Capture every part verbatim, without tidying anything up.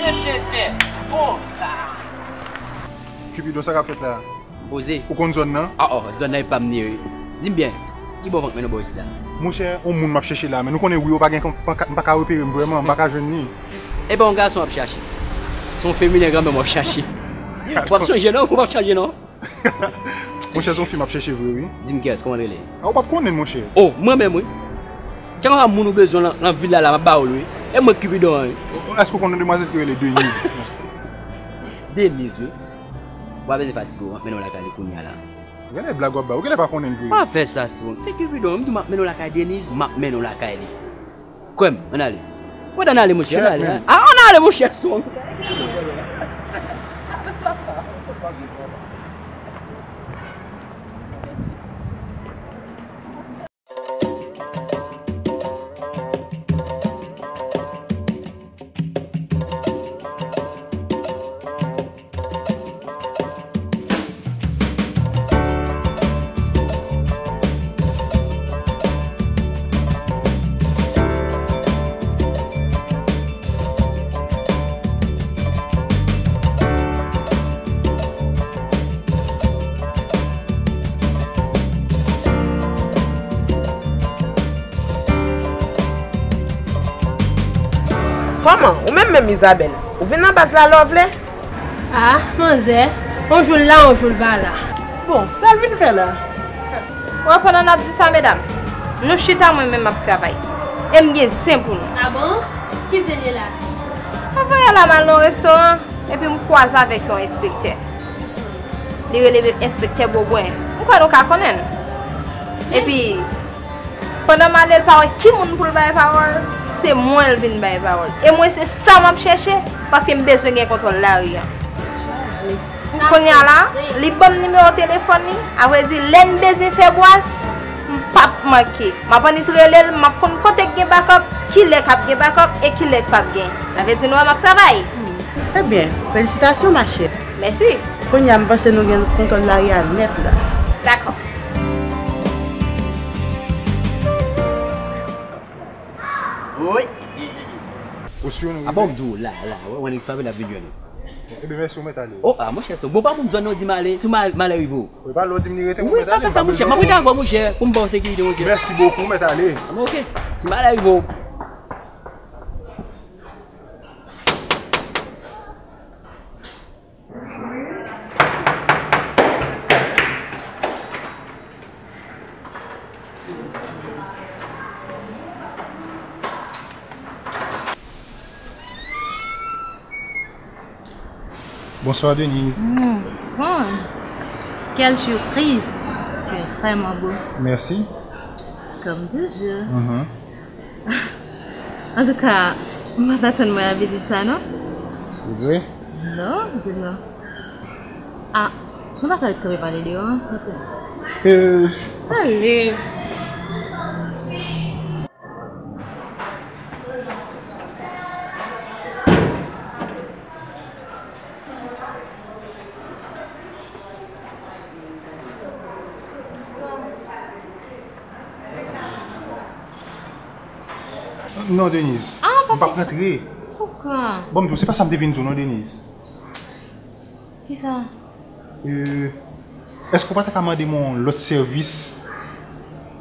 Tyen, tyen, tyen. Bon. Cupidon, sa k ap fèt la? Poze. Ou konn zòn nan? Ah, oh, zòn nan e pa m li ye wi. Di m byen, ki bò m ap mennen w bò isit la? Monchè, yon moun m ap chèche la, men nou konnen wi, yo pa gen, m pa ka, m pa ka repere m vrèman, m pa ka jwenn li. E pa yon gason w ap chache. Se yon feminen kanmenm w ap chache. W ap sonje non, w ap chache non. Monchè, se yon fi m ap chèche vre wi. Di m kiyès, kòman l rele? Ah, ou p ap konnen l, monchè. Oh, mwen menm wi. Kèlkeswa moun ou bezwen lan, lan vil la, la, m ap ba ou l wi. E mwen Cupidon an wi. Oh, oh, èske ou konn yon demwazèl ki rele Deniz? Deniz wi. Ou pa bezwen fatige w, m ap mennen w lakay li kounye a la. Genlè blag w ap bay, ou genlè pa konnen l vre. Pa fè sa, Strong. Se Cupidon, m di w m ap mennen w lakay Deniz, m ap mennen w lakay li. Kwè m, ann ale. Kwè ann ale, monchè, ann ale. Ah, ann ale, monchè, Strong. Kòman? Ou menm menm, Isabelle? Ou vin nan baz la lè w vle? Ah, manzè, on jou l la, on jou l pa la. Bon, sa l vin fè la? Ou wè pandan n ap di sa, medam, nou chita, mwen menm m ap travay. E m gen zen pou nou. Ah bon? Ki zen l ye la? Avanyè la m al nan yon restoran, epi m kwaze avèk yon enspektè. Li rele enspektè Bobwen. M kwè nou ka konnen l. Epi, pandan m ale, l pa wè ki moun pou l bay pawòl, se mwen l vin bay pawòl. E mwen, se sa m ap chèche, paske m bezwen gen kontwòl lari a. Kounye a la, li ban m nimewo telefòn li. Avrèdi, lè n bezwen fè bwas, m p ap manke. M ap annik rele l, m ap konn kote k gen backup, kilè k ap gen backup e kilè k p ap gen. Sa vle di nou wè m ap travay. Ebyen, felisitasyon, machè. Mèsi. Kounye a, m panse nou gen kontwòl lari a nèt la. Dakò. Wi. Ou si nou rive? Ah bon, m di w la, la, wè, w annik frape, l ap vin jwenn ou. Ebyen, mèsi, ou mèt ale. Oh, ah, monchè, se bon, pa pou m zòn nan, di m ale, si mal, malè rive w. Wi, pa lè w di m li rete, ou mèt ale, m pa bezwen w. Wi, pa fè sa, monchè, m ap rete avè w, monchè, pou m ba w sekirite, monchè. Mèsi bokou, ou mèt ale. Ah, ok, si malè rive w. Bonsoir, Denise. Hmm, Strong. Quelle surprise. Tu es vraiment beau. Merci. Comme toujours. Mhm. Antouka, m pa t atann mwen a vizit sa, non? Se vre? Non, non. Ah, nou pa ka ret kanpe pale deyò, an? Euh, ale. Non, Denise. Ah, m p ap rantre. Poukwa? Bon, m di w, se pa sa m te vin di w, non, Denise. Kisa? Euh, èske w pa ta ka mande m yon lòt sèvis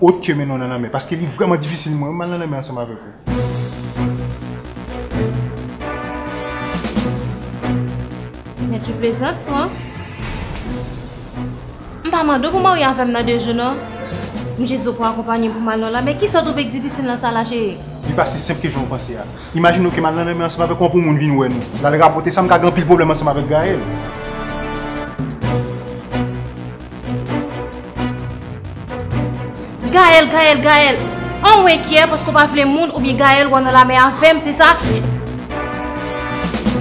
ot ke mennen w nan lanmè? Paske li vrèman difisil mwen, m al nan lanmè ansanm avèk ou. Mèt, ou plezant, non? M pa mande w pou w marye avè m nan de jou, non. M jis di w pou w akonpanye m pou m al nan lanmè. Kisa w twouve k difisil nan sa la, cheri? Li pa si senp ke jan w panse a. Imajine w ke m al nan lanmè ansanm avèk yon pou moun vin wè nou. L al rapòte sa, m ka gen anpil pwoblèm ansanm avèk Gaël. Gaël, Gaël, Gaël. An, ou enkyè paske w pa vle moun oubyen Gaël wè w nan lanmè avè m, se sa?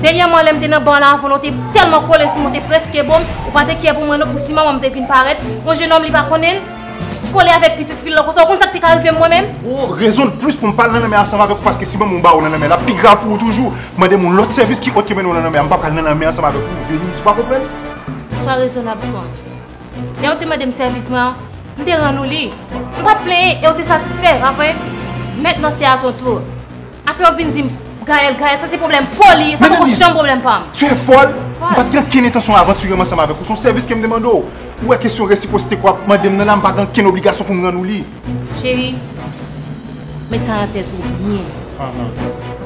Dènyèman, lè m te nan ba w la avè w la, ou te tèlman kole sou mwen, ou te prèske bo m, ou pa te kyè pou mwen non, pou si manman m te vin parèt, yon jennonm li pa konnen l, kole avèk pitit fi l lan konsa, ou konn sa k te ka rive m mwen menm? Bon, rezon de plis pou m pa al nan lanmè ansanm avèk ou, paske si manman w ba w nan lanmè, l ap pi grav pou ou toujou. Mande m yon lòt sèvis ki ot ke mennen w nan lanmè a, m pa pral nan lanmè ansanm avèk ou, Denise, ou pa konprann? Swa rezonab, Strong. Lè w te mande m sèvis mwen an, m te rann ou li. M pa t plenyen e w te satisfè, pa vre? Mentnan, c'est à ton tour. Afè w vin di m, Gaël, Gaël, sa se pwoblèm pa w li, sa poko janm pwoblèm pa m. Tu es folle. M pa t gen ankenn entansyon avantire m ansanm avèk ou. Se yon sèvis ke m te mande w. Ou wè kesyon resipwosite ke w ap mande m nan la, m pa gen ankenn obligasyon pou m rann ou li. Cheri, met sa nan tèt ou byen. Ahan.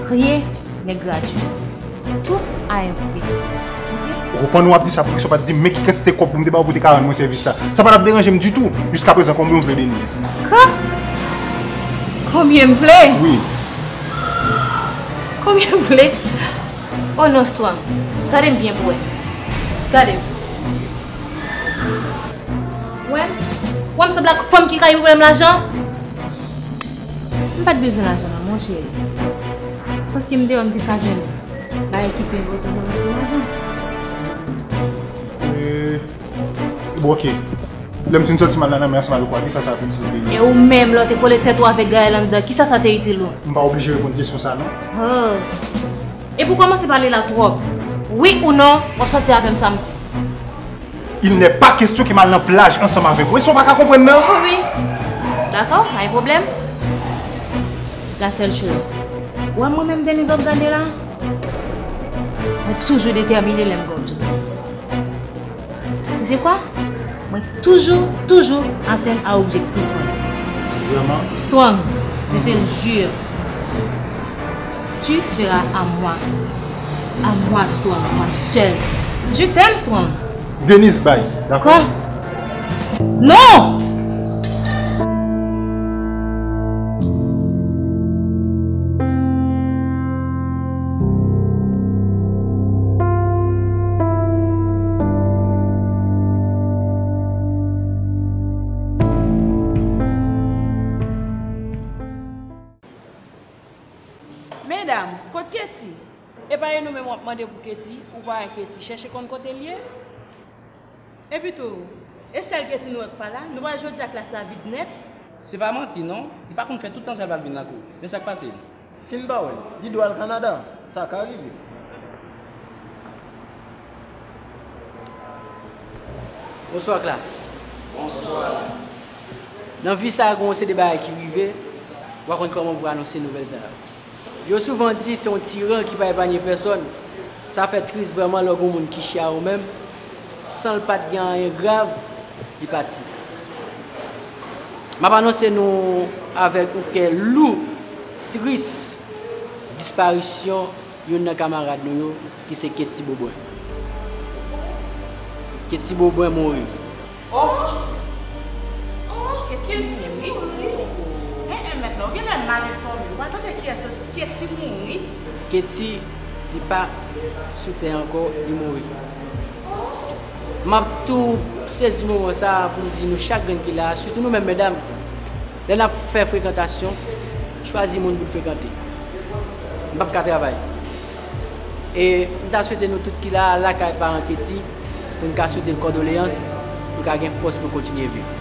Rien n'est gratuit. Tout a un prix. Ok? Ou konprann, w ap di sa pou kesyon pa t di m men ki kantite kòb pou m te ba w pou w te ka rann mwen sèvis la. Sa pa t ap deranje m ditou. Jiskaprezan, konbyen w vle, Denise? Ka? Konbyen m vle? Wi. Konbyen m vle? Oh non, Strong. Gade m byen pou wè. Gade m. Wè m? Wè m sanble ak fanm ki ka gen pwoblèm lajan? M pa t bezwen lajan nan, monchè. Paske m te wè m te ka jwenn bagay ki pi enpòtan nan lajan. E, bon, ok. Lè m fin sòti m al nan lanmè ansanm avèk ou a, kisa sa ap itil ou, Denise? E ou menm, lè w te kole tèt ou avèk Gaël anndan, kisa sa te itil ou? M pa oblije reponn kesyon sa, non. Oh. Epi w kòmanse pale la twòp. Wi ou non, w ap sòti avè m samdi? Il n'est pas question ke m al nan plaj ansanm avèk ou. E sa w pa ka konprann nan? Wi, wi. Dakò, pa gen pwoblèm. La seule chose. Ou wè mwen menm, Denise, w ap gade la? Mwen toujou detèmine lè m gen objektif. Ou se kwa? Mwen toujou, toujou atenn a objektif mwen. Vrèman? Strong, je te le jure. Tu seras à moi. À moi, Strong, moi seul. Je t'aime, Strong. Denise, bay, dakò? Kon? Non! Medam, kot Katie? Epa e nou menm w ap mande pou Katie, ou pa wè Katie, chèche konn kote l ye. Epitou, e sèl Katie nou wè k pa la, nou pa wè jodi a klas la vid nèt. Se pa manti non, li pa konn fè tout tan sa l pa t vin nan kou. Men sa k pase l. Si n pa wè l, li dwe al Kanada, sa ka rive. Bonswa klas. Bonswa. Nan vi sa a, gen yon seri de bagay ki rive, ou pa konn kòman pou anonse nouvèl sa yo. Yo souvan di se yon tiran ki pa epanye pèsòn. Sa fè tris vrèman lè w gen yon moun ki chè a ou menm, san l pa t gen anyen grav, li pati. M ap anonse nou avèk yon kè lou, tris, disparisyon youn nan kamarad nou yo, ki se Ketty Beaubrun. Ketty Beaubrun mouri. Oh! Oh, Ketty mouri? Ketty mouri? Hen, hen, mèt la, ou genlè mal enfòme. Ou pa tande kiyès, Ketty mouri? Ketty, li pa sou tè ankò, li mouri. M ap tou sezi moman sa a pou m di nou chak grenn ki la a, sitou nou menm medam, lè n ap fè frekantasyon, chwazi moun pou n frekante. M p ap ka travay. E m ta swete nou tout ki la a lakay paran Ketty, pou n ka swete l kondoleyans, pou l ka gen fòs pou l kontinye viv.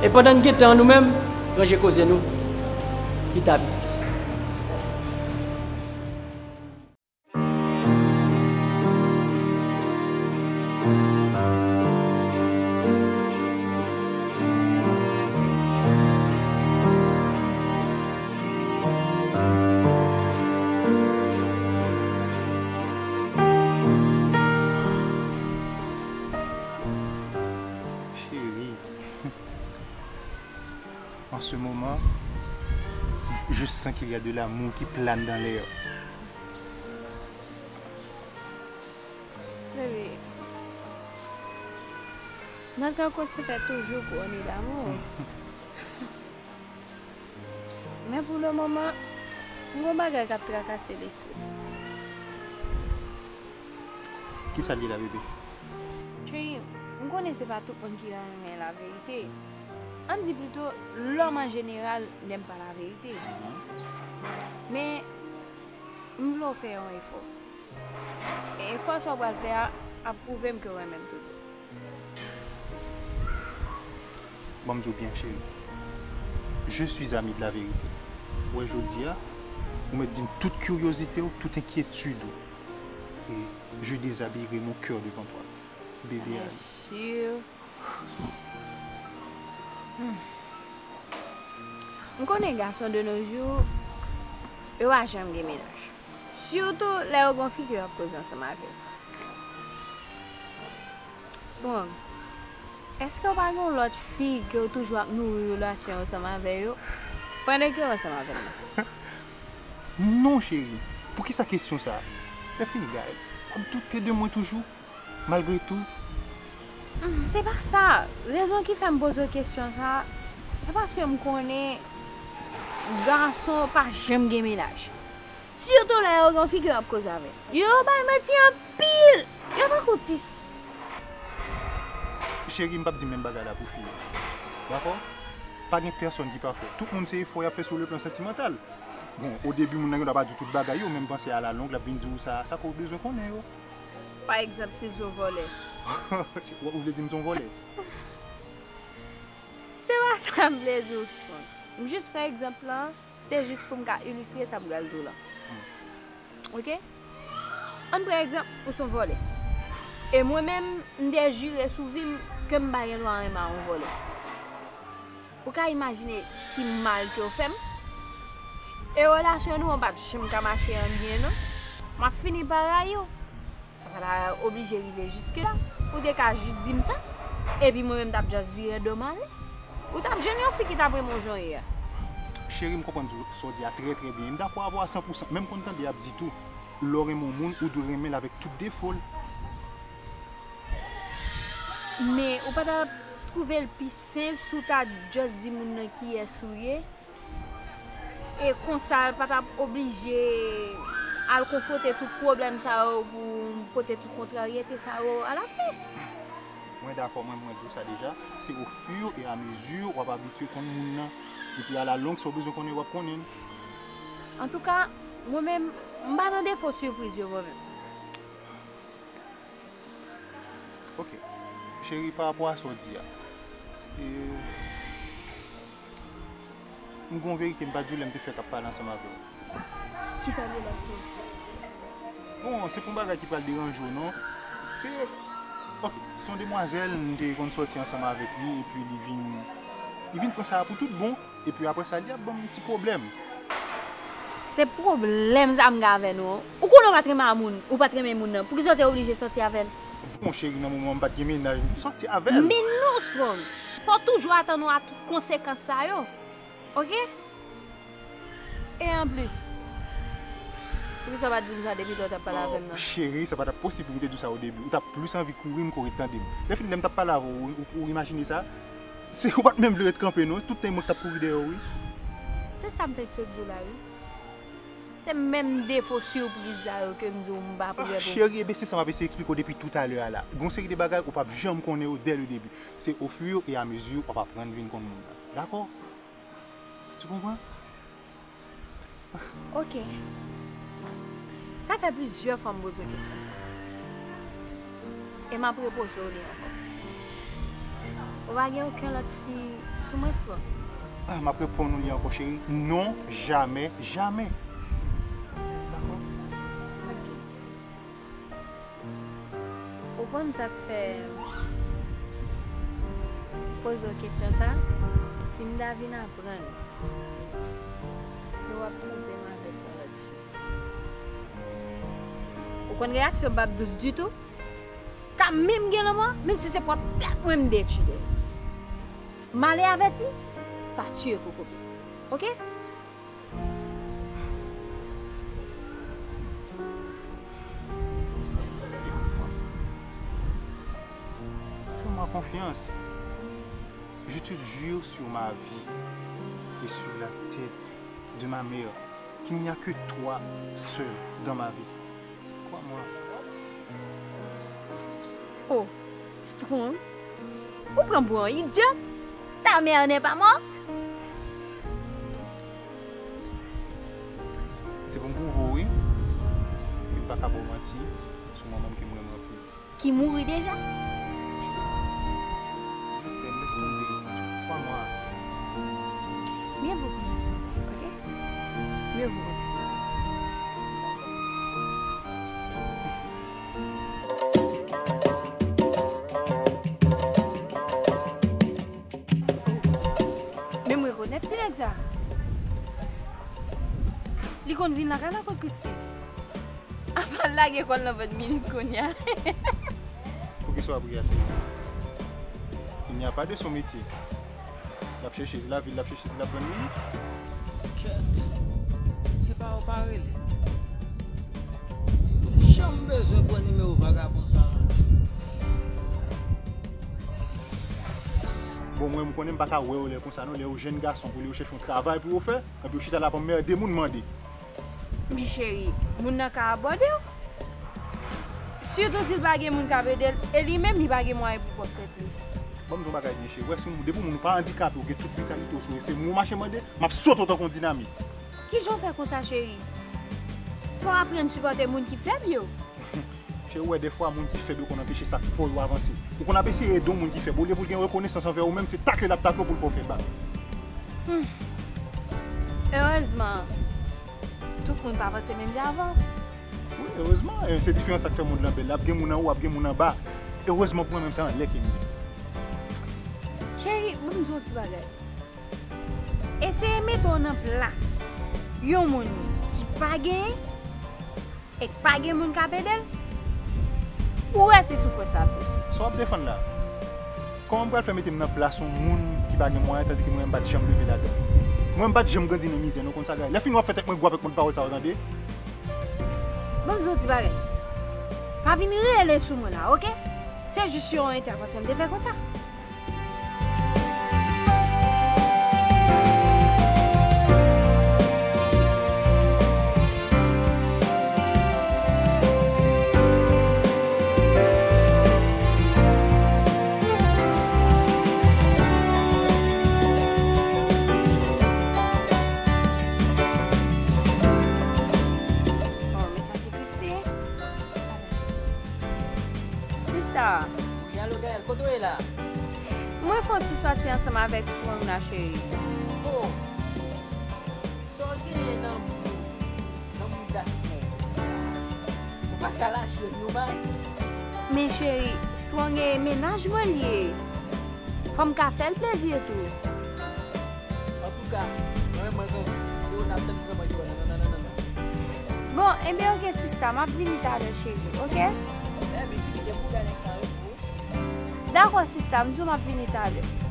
E pandan n gen tan an nou menm, ranje koze nou, ki ta pi tris. Chérie, en ce moment, je sens qu'il y a de l'amour qui plane dans l'air. Bebe, notre rencontre se fait toujours couronné d'amour. Men pou le moman, m gon bagay k ap trakase lespri m. Kisa l ye la, bebe? Cheri, m konnen se pa tout moun ki ta renmen laverite. Ann di pito, lòm an jeneral n'aime pas la vérité. Men, m vle w fè yon efò. E efò sa w pral fè a ap pwouve m ke w renmen m toujou. Ban m di w byen, cheri. Je suis ami de la vérité. Ou wè jodi a, ou mèt di m tout kiryozite w, tout enkyetid ou. Et je déshabillerai mon cœur devant toi. Bébé Ann. Ann. Hmm. M konnen gason de nos jours, yo pa janm gen mennaj. Sitou lè yo gen yon fi ke yo ap koze ansanm avè l. Strong, èske w pa gen yon lòt fi ke w toujou ap nouri relasyon ansanm avè yo, pandan ke w ansanm avè l la? Non, cheri. Poukisa kesyon sa a? Lèfini, Gaël, w ap doute de mwen toujou? Malgre tou. Hmm, se pa sa. Rezon ki fè m poze w kesyon sa a, se paske m konnen gason pa janm gen mennaj. Sitou lè yo gen yon fi ke y ap koze avè l. Yo bay manti anpil. Yo tankou ti. Cheri, m p ap di menm bagay la pou fi yo. Dakò? Pa gen pèsonn ki pafè. Tout moun se efò y ap fè sou le plan santimantal. Bon, o debi, moun nan gen dwa pa di w tout bagay yo, men m panse alalong, l ap vin di w sa, sa ke w bezwen konnen yo. Pa egzanp, si l se yon vòlè. Ou vle di m se yon vòlè? Se pa sa m vle di w, Strong. M jis pran egzanp lan, se jis pou m ka ilistre sa m pral di w lan. Hmm. Oke? Ann pran egzanp, ou se yon vòlè. E mwen menm, m te jire sou vi m ke m pa gen dwa renmen a yon vòlè. Ou ka imajine ki mal ke w fè m? E relasyon nou an p ap janm ka mache an byen, non. M ap fini pa rayi w. Sa pa ta oblije rive jiske la. Ou te ka jis di m sa, epi mwen menm m t ap just vire do m ale. Ou t ap jwenn yon fi ki t ap renmen w jan w ye a. Cheri, m konprann tou sa w di a trè, trè byen. M dakò avè w a san pou san. Men m konn tande y ap di tou, lè w renmen yon moun, ou dwe renmen l avèk tout defo l. Men ou pa ta twouve l pi senp si w ta just di moun nan kiyès ou ye? E konsa, l pa t ap oblije al konfwonte tout pwoblèm sa yo pou pote tout kontraryete sa yo alafen. Mwen dakò, mwen, mwen di w sa deja. Se au fur et à mesure w ap abitye konn moun nan. Epi alalong, sa w bezwen konnen, w ap konnen l. Antouka, mwen menm, m pa nan defo sipriz yo mwen menm. Ok. Cheri, pa rapò a sa w di a, e, m gen yon verite m pa di w lè m te fèk ap pale ansanm avè w. Kisa l ye la, Strong? Bon, se pa yon bagay ki pral deranje w, non. Se, ok, se yon demwazèl m te konn sòti ansanm avèk li, epi li vin, li vin pran sa pou tout bon. Epi apre sa, li ap ban m ti pwoblèm. Se pwoblèm sa m gen avè nou an. Ou konnen w pa t renmen a moun, ou pa t renmen moun nan. Poukisa w te oblije sòti avè l? Bon, cheri, nan moman m pa t gen mennaj, m sòti avè l. Men non, Strong. Fò w toujou atann ou a tout konsekans sa yo. Oke? E anplis, poukisa w pa t di m sa depi lè w t ap pale avè m nan? Cheri, sa pa t ap posib pou m te di w sa o debi. Ou t ap plis anvi kouri m ke w ret tande m. Lèfini, lè m t ap pale avè w, ou, ou, ou imajine sa? Se ou pa t menm vle ret kanpe non, tout tan e mwen k t ap kouri dèyè w, wi. Se sa m fèk sot di w la, wi. Se menm defo sipriz sa yo ke m di w m pa prè pou. Cheri, ebyen se sa m ap eseye eksplike w depi toutalè a la. Gon seri de bagay ou p ap janm konnen yo dès le début. C'est au fur et à mesure w ap aprann vin konn moun nan. Dakò? Tu comprends? Ok. Sa fè plizyè fwa m poze w kesyon sa. E m ap repoze w li ankò. Ou pa gen okenn lòt fi sou mwen, Strong? Ah, m ap reponn ou li ankò, cheri. Non, jamè, jamè. Dakò? Ok. Ou konn sa k fè m poze w kesyon sa? Si m ta vin aprann ke w ap twonpe m avèk yon lòt fi, ou konn reyaksyon m p ap dous ditou? Ka menm gen lanmò, menm si se pwòp tèt mwen m detwi l. Male avèti, pa tiye kokobe. Oke? Fais-moi confiance. Je te jure sur ma vie et sur la tête de ma mère qu'il n'y a que toi seul dans ma vie. Crois-moi. Oh, Strong, ou pran m pou yon idyòt? Ta mère n'est pas morte? Se pou m pwouve w, wi. Epi m pa ka ba w manti sou manman m ke m renmen anpil. Ki mouri deja? Laisse tomber. Crois-moi. Mieux vaut qu'on reste, ok? Mieux vaut qu'on reste. Men m rekonèt ti nèg sa. Li konn vin lakay la kot Christie. Apa l lage kò l nan vant Milik kounye a? Poukisa w ap ri atè? Il n'y a pas de son métier. L ap chèche, se lavil l ap chèche, se l ap jwenn li. Kèt, se pa w pa rele. Janm bezwen pran nimewo vagabon sa a. Bon, mwen, m konnen m pa ka wè yo lè konsa non, lè yo jèn gason, olye yo chèche yon travay pou yo fè, epi yo chita la ap anmède moun mande. Men cheri, moun nan ka abòde w. Sitou si l pa gen moun k ap ede l, e li menm li pa gen mwayen pou pwòp tèt li. Ban m di w yon bagay byen cheri, wè si depi moun ou pa andikape, ou gen tout vitalite w sou ou, e se mwen w mache mande, m ap sote w tankou yon dinamit. Kijan w fè konsa cheri? Fò w aprann sipòte moun ki fèb yo. Cheri, ou wè dèfwa moun ki fèb yo konn anpeche sa k fò yo avanse. Ou konn ap eseye ede yon moun ki fèb, olye pou l gen rekonesans anvè ou menm, se takle l ap takle w pou l fè w fè bak. Hmm. Erezman, tout moun pa panse menm jan avè w. Wi, erezman, e se diferans sa k fè mond lan bèl. Ap gen moun anwo, ap gen moun anba. Erezman pou mwen menm, se anlè ke m ye. Cheri, ban m di w yon ti bagay. Eseye mete w nan plas yon moun ki pa genyen e k pa gen moun k ap ede l, pou w wè si soufrans sa plis. Sa w ap defann la? Kòman m pral fè mete m nan plas yon moun ki pa gen mwayen, tandike mwen menm m pa t janm leve ladan l? Mwen menm m pa t janm grandi nan mizè, non, konn sa k rive. Lèfini w ap fè tèt mwen gwo avèk mòd pawòl sa yo, tande? Ban m di w ti bagay. Pa vin rele sou mwen la, oke? Se jis yon entèvansyon m te fè konsa. Oh, men sa se Christie. Sista. Wi, alo, Gaëlle, kote w ye la? Mwen fè yon ti sòti ansanm avèk Strong la, cheri. Oh! Sa w genyen nan bouch ou, nan bouch gason w? Ou pa ka lache l yon bay? Men cheri, Strong e mennaj mwen l ye. Fò m ka fè l plezi tou. Antouka, mwen, mwen, mwen, yo, n ap tann kòman yo, nan, nan, nan, nan, nan. Bon, enben, oke, sista, m ap vini talè, cheri, oke? Dakò, sista, m di w m ap vini talè.